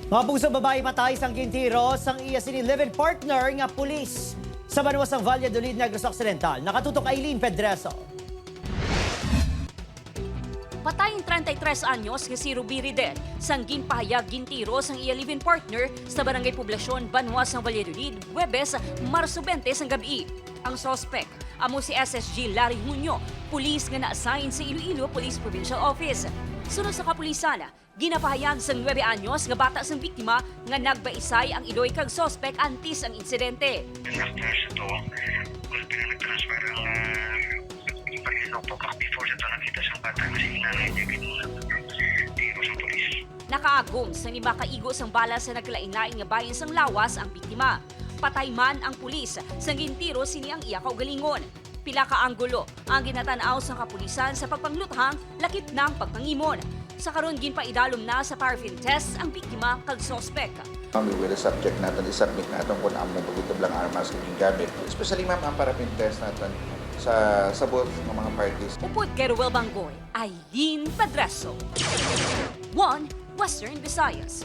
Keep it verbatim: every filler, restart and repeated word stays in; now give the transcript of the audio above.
Mga pugso, babayi patay sang gintiro sang iya sini live-in partner nga pulis sa banwa sang Valladolid, Negros Occidental. Nakatutok Aileen Pedreso. Patay ang treinta y tres anyos nga si Ruby Rider sang ginpahayag gintiro sang iya live-in partner sa Barangay Poblacion, banwa sang Valladolid, Huwebes, Marso twenty sang gab-i. Ang suspek amo si S S G Larry Junio, pulis nga na-assign sa Iloilo Police Provincial Office. Suno sa kapulisan, ginapahayag sang nuebe anyos nga bata sang biktima nga nagbaisay ang iloy kag suspek antes ang insidente. After sa to, gulpi na nag-transfer ang uh, before sa to nakita sa bata nga si inanay niya gid tiro sa pulis. Nakaagom sang lima ka igo sang bala sa nagkalain-lain nga bahin sang lawas ang biktima. Patay man ang pulis sang gintiro sini ang iya kaugalingon. Pila ka anggulo ang ginatan-aw sang kapulisan sa pagpangluthang lakip na ang pagpangimon. Sa karon, ginpaidalom na sa paraffin test ang biktima kag suspek. Ma'am, we will subject naton, i-submit naton kung amo ba gid tablang armas ang gingamit. Especially, ma'am, ang paraffin test naton sa, sa both ng mga parties. Upod kay Ruel Banggoy, Aileen Padreso, One Western Visayas.